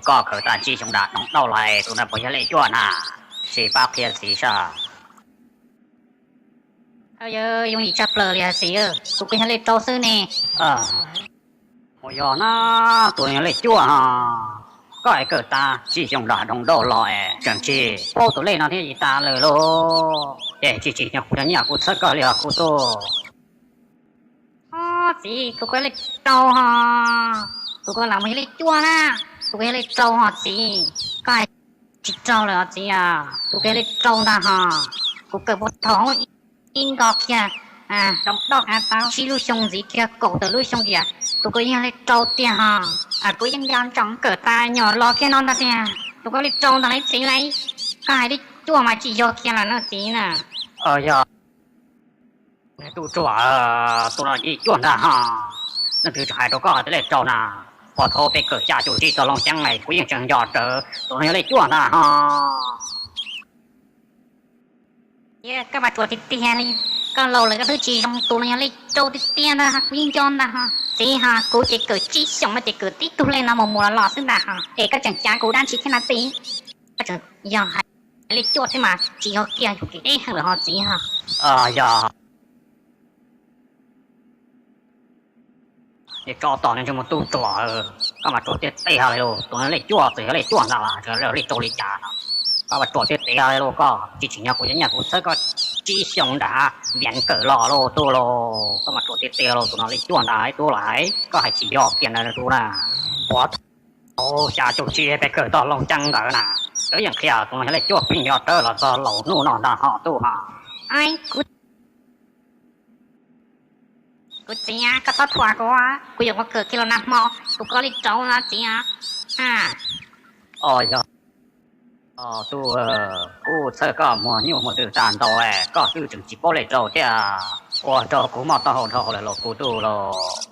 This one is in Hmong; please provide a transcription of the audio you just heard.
Koj kawm tag tsib xyoo nram Doog Dauj los tus no puas yog lej cuaj na? Sim pab qhia txiv saib. Yooj yim tshaj plaws li txiv, tus kuv yog lej rau xwb ne. Ua yog na, tus no yog lej cuaj ho. Koj es kawm tag tsib xyoo nram Doog Dauj los es tseem tsis paub tus lej no thiab tsis tas lawm lauj. Ces tsis tsim nyog kuv cov nyiaj kuv txhawb koj li os kuv tub. Txiv, tus kuv yog lej rau ho. Tus kuv los mus yog lej cuaj na. Tus kuv yog lej rau ho txiv. Koj hais tsis raug lawm os txiv os. Tus kuv yog lej rau ntag ho. Kuv kawm puag thaum ub ib nkos kiag, Doog Dauj av tau tsib lub xyoo ntxiv kiag kaum tawm lub xyoo tiag. Tus kuv yog lej rau tiag ho. Kuv yeej nco ntsoov kawm tag nyuam los kiag no ntag tiag. Tus kuv lej rau ntag lauj txiv lauj. Koj hais lej cuaj mas tsis yog kiag lawm no txiv na. Yog tub ruam, tus no lej cuaj ntag ho. Leej twg tseem hais rau koj tias lej rau na? Puag thaum peb kawm xya caum tsib txog Looj Ceeb kuv yeej tseem nco rawv tus no yog lej cuaj ntag ho. Koj mas ruam tiag tiag li, koj laus lawm koj twb tsis zoo, tus no yog lej rau tiag tiag ntag, kuv yeej nco ntag ho. Txiv ho, kuv ces kawm tsib xyoos no ces kawm tib tug lej no mus mus los los xwb ntag ho, es koj tseem cav kuv dab tsi thiab na txiv? Koj tseem yog hais lej cuaj thiab mas tsis yog kiag, yus kev deb heev lawm ho txiv ho. Yog, es tso tom nws ntsej muag tub ruam, koj mas ruam tiag tiag li lauj, tus no lej cuaj txawm yog lej cuaj ntag los lej rau li cas no, koj mas ruam tiag tiag li lauj, koj tsis tsim nyog kuv cov nyiaj kuv txhawb koj tsib xyoo nram Vias kawm los lauj tub lauj, koj mas ruam tiag tiag lauj, tus no lej cuaj ntag tub lauj, koj hais tsis yog kiag ntawd tub na. Puag thaum xya caum tsib peb kawm tog Looj Ceeb ntawd na, twb yeej qhia tus no yog lej cuaj, kuv yeej nco rawv los txog laus hnub no ntag ho tub ho. Kuv txiv, koj txhob thuam kuv, kuv yuav mus kawm kiag los nag hmo, kuv koj lej rau no txiv. Yog, tub, kuv txhawb koj muag nyuj muag twm tag ntau, koj twb tseem tsis paub lej rau thiab, ua rau kuv mob taub hau dhau lawm lauj kuv tub lauj.